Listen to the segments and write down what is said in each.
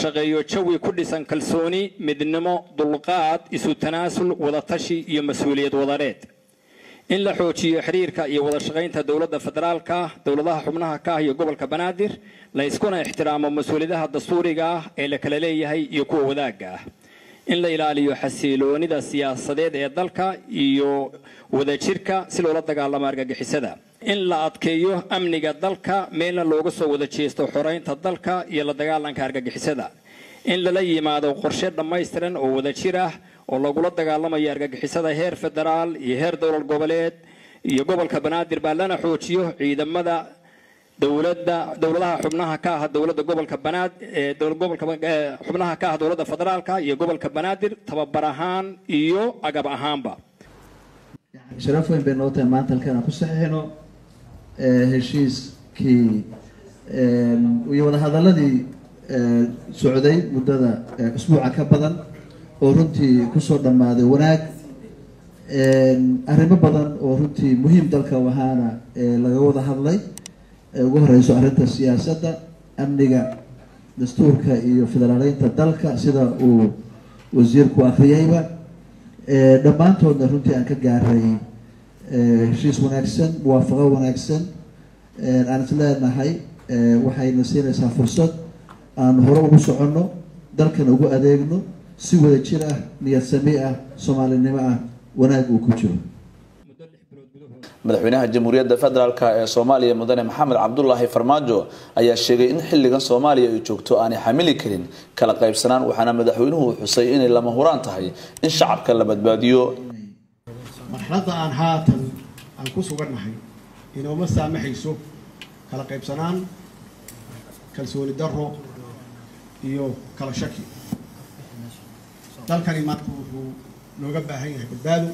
shaqeeyo jawi ku dhisan kalsooni, midnimo, dulqaad, isu tanaasul, wadatashi iyo mas-uuliyad wadareed. In la xoojiyo xiriirka iyo wada shaqaynta dowladda federaalka, dowladaha xubnaha ka ah iyo gobolka Banaadir, la iskuna ixtiraamo mas-uuliyadaha dastuuriga ah ee la kala leeyahay iyo kuwa wadaagga ah. In la ilaaliyo xasiloonida siyaasadeed ee dalka iyo wadajirka si loola dagaalamo argagixisada. In la adkeeyo amniga dalka, meelna looga soo wada jeesto xoreynta dalka iyo la dagaalanka argagixisada. In lala yimaado qorshe dhammaystiran oo wadajir ah oo lagula dagaalamayo argagixisada heer federaal iyo heer dowlad goboleed iyo gobolka Banaadir baa, lana xoojiyo ciidamada dowladda, dowladaha xubnaha ka ah dowladda gobolka Banaadir, gobolka xubnaha ka ah dowladda federaalka iyo gobolka Banaadir, tababar ahaan iyo agab ahaanba. Sharaf weyn bay noo tahay maanta halkan aan ku saxiixino heshiiskii iyo wadahadaladii socday muddada usbuuca ka badan oo runtii kusoo dhammaaday wanaag, arrimo badan oo runtii muhiim dalka ahaana laga wada hadlay, ugu horeyso arrinta siyaasadda, amniga, dastuurka iyo federaaleynta dalka, sida uu wasiirku akriyayba. Dhammaantoodna runtii aan ka gaaray heshiis wanaagsan, muwaafaqo wanaagsan aan is leenahay waxayna siinaysaa fursad aan hore ugu soconno, dalkana ugu adeegno si wada jir ah, niyad sami ah, soomaalinimo ah, wanaag uu ku jiro. Madaxweynaha Jamhuuriyadda Federaalk ee Soomaaliya, Mudane Maxamed Cabdulaahi Farmaajo, ayaa sheegay in xilligan Soomaaliya ay joogto aanay xamili karin kala qaybsanaan, waxaana madaxweynuhu xusay inay lama huraan tahay in shacabka la badbaadiyo. Marxaladda aan haatan aan ku sugannahay inooma saamaxayso kala qaybsanaan, kalsooni darro iyo kala shaki. Dalkani maanta wuxuu nooga baahan yahay badbaado,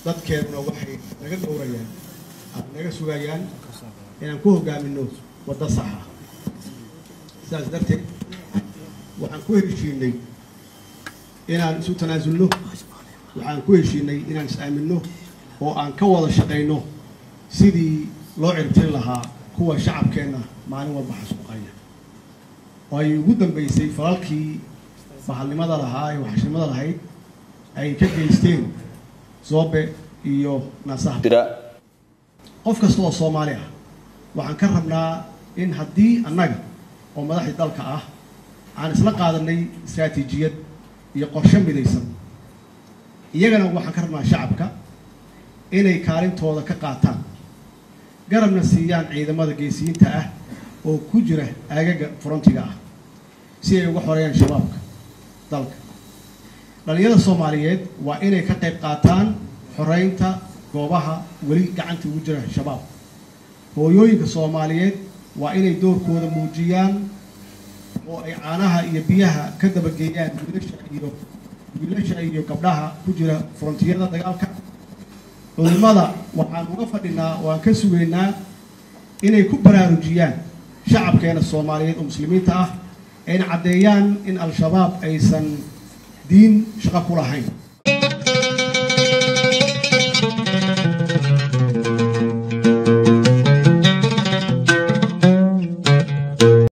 dadkeeduna waxay naga dhowrayaan ama naga sugayaan inaan ku hoggaamino waddo sax ah. Sidaas darteed waxaan ku heshiinay inaan isu tanaasulno, waxaan ku heshiinay inaan is-aaminno oo aan ka wada shaqayno sidii loo ciribtiri lahaa kuwa shacabkeenna maalin walba xasuuqaya, oo ay ugu dambeysay falalkii bahalnimada lahaa ee waxashnimada lahayd ay ka geysteen Zoobe iyo Naasaha. Qof kasta oo Soomaali ah waxaan ka rabnaa in haddii annaga oo madaxdii dalka ah aan isla qaadanay istaraatiijiyad iyo qorshe midaysan, iyagana waxaan ka rabnaa shacabka inay kaalintooda ka qaataan, garabna siiyaan ciidamada geesiyiinta ah oo ku jira aagaga frontiga ah si ay uga xoreeyaan Shabaabka dalka. Dhalinyarada Soomaaliyeed waa inay ka qayb qaataan xoreynta goobaha weli gacanta ugu jira Shabaab. Hooyooyinka Soomaaliyeed waa inay doorkooda muujiyaan oo ay caanaha iyo biyaha ka dabageeyaan wiilasha iyo gabdhaha ku jira frontiyada dagaalka. Culimada waxaan uga fadhinaa oo aan ka sugaynaa inay ku baraarujiyaan shacabkeena Soomaaliyeed oo Muslimiinta ah, ayna caddeeyaan in Al-Shabaab aysan diin shaqo ku lahayn.